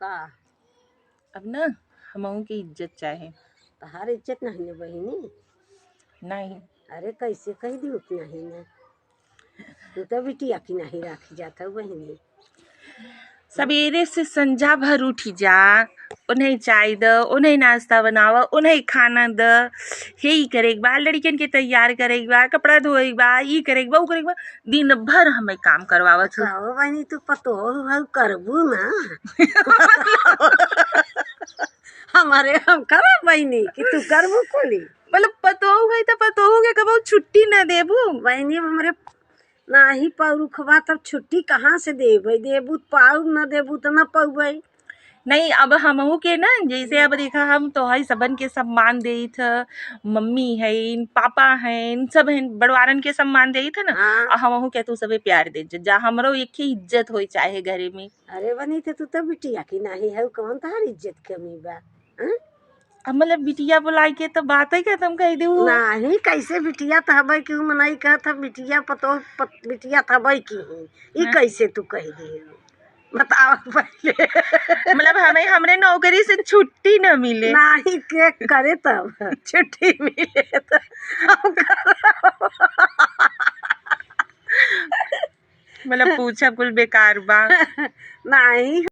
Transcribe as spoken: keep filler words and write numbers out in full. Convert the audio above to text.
का? अब ना हमहू के इज्जत चाहे। तहार इज्जत नहीं न बहिनी? नहीं। अरे कैसे कह दियो कि नहीं न? तू तो बिटिया की नहीं राखी जात हऊ बहिनी। सबेरे से संझा भर उठी जा, उन्हें चाय द, उन्हें नाश्ता बनावा, उन्हें खाना द, हे ई करे के बा, लड़िकन के तैयार करे के बा, कपड़ा धोए के बा, ई करे के बा, ऊ करे के बा, दिन भर हमें काम करवावत हो। कहो बहिनी, तू पतोह हऊ, करबू ना। हमारे हम करब बहिनी कि तू करबू कुली। मतलब पतोह है तो पतोह के कबो छुट्टी न देबू। बहिनी, अब हमरे नाही पौरुख बा, तब छुट्टी कहाँ से देबै? देबू त पाऊ, न देबू त न पौबै। नहीं, अब हमहू के ना, जैसे अब देखा, हम तोहई सबन के सम्मान देइत ह, मम्मी हईन, पापा हईन, सब हईन, बड़वारन के सम्मान देइत ह ना, हाँ। आ हमहू के तू सबे प्यार दे जा, हमरो एक ही इज्जत होई चाहे घरे में। अरे बनी, ते तू तो बिटिया की नाही है, कौन तहार इज्जत कमी बा? हाँ? अब मतलब बिटिया बोलाई के तो बात ही खत्म कर दे। नहीं, कैसे बिटिया तो हबै कि मनई कहत ह, बिटिया पतो, पत-, बिटिया तो हबै की ही। ई हाँ। कैसे तू कह दे? बताओ पहले। मतलब हमें, हमरे नौकरी से छुट्टी न मिले। नहीं, के करे तब छुट्टी मिले तो हम करब। मतलब पूछब कुल बेकार बा। नहीं।